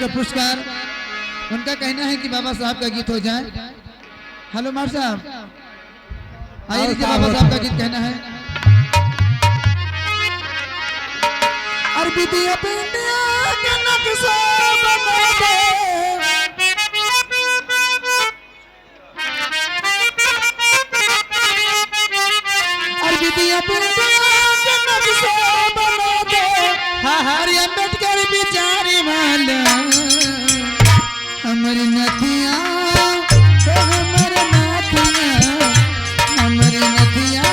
का पुरस्कार। उनका कहना है कि बाबा साहब का गीत हो जाए। हेलो मार साहब, आइए लीजिए, बाबा साहब का गीत कहना है। अरबी दिया पिंडिया के नक्शा बना दे, अरबी दिया पिंडिया के नक्शा बना दे, हरे अम्बेडकर बिचारी वाला, हमर नथिया हमर नाथिया, हमर नथिया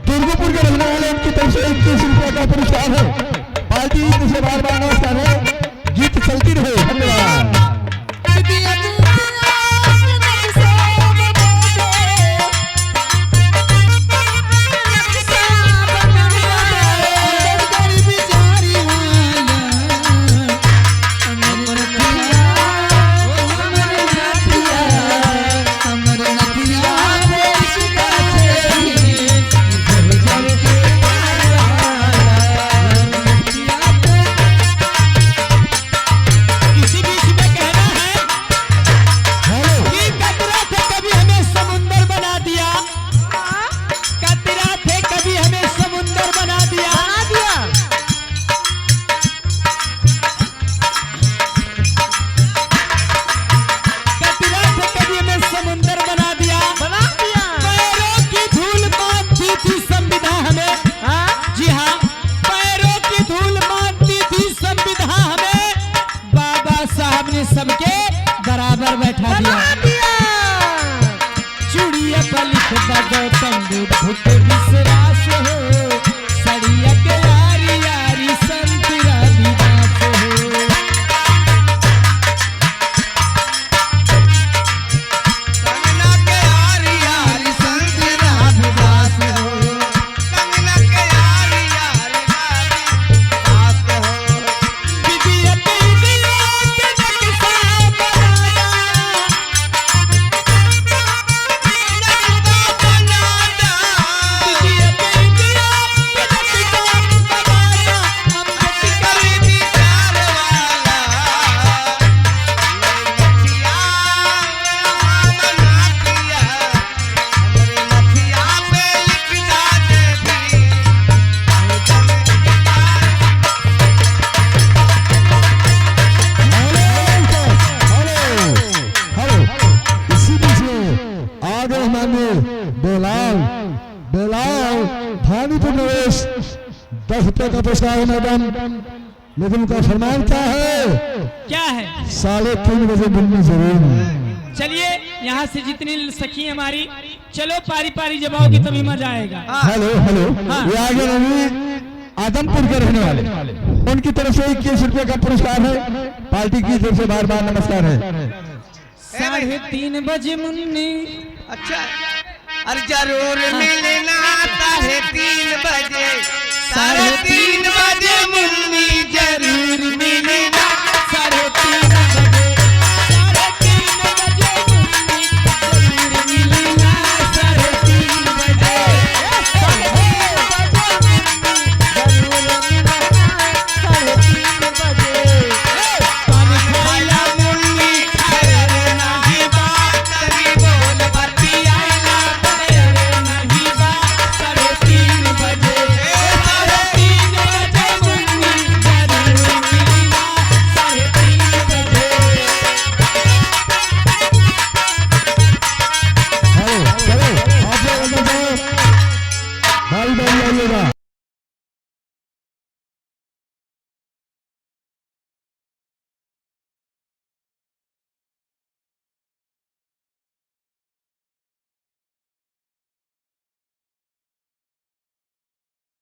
दुर्गापुर के रहने वाले उनकी तरफ से 21 रुपए का पुरस्कार है। पार्टी से बार बार नमस्कार है, गीत चलती रहे। धन्यवाद। सबके बराबर बैठा दिया। चूड़िया पर लिख दा गौतम बुद्ध के विश्वास हो, सड़िया के यारी यारी संत रविदास हो। कंगना के यारी यारी संत रविदास हो, कंगना के यारी यारी रविदास हो। विद्या भानीपुर नरेश 10 रुपए का पुरस्कार है मैडम, लेकिन उनका फरमान क्या है? क्या है? 3:30 बजे मिलनी जरूर। चलिए यहाँ से जितनी सखी हमारी, चलो पारी पारी जब आओगी तभी मजा आएगा। हेलो हेलो, हाँ। ये आगे रवि आदमपुर के रहने वाले, उनकी तरफ से 21 रुपए का पुरस्कार है। पार्टी की तरफ से बार बार नमस्कार है। 3:30 बजे मुन्नी। अच्छा, अरे जरूर मिलना 3:30 बजे, 3:30 बजे मुन्नी जरूर मिलना, 3:30 बजे, 3:30 बजे मुन्नी जरूर मिलना, 3:30 बजे, 3:30 बजे मुन्नी जरूर मिलना, 3:30 बजे। पान खाला मुन्नी खैर नहीं बात, तरी बोल बतियाला पैर नहीं बात, 3:30 बजे, 3:30 बजे मुन्नी जरूर मिलेगा।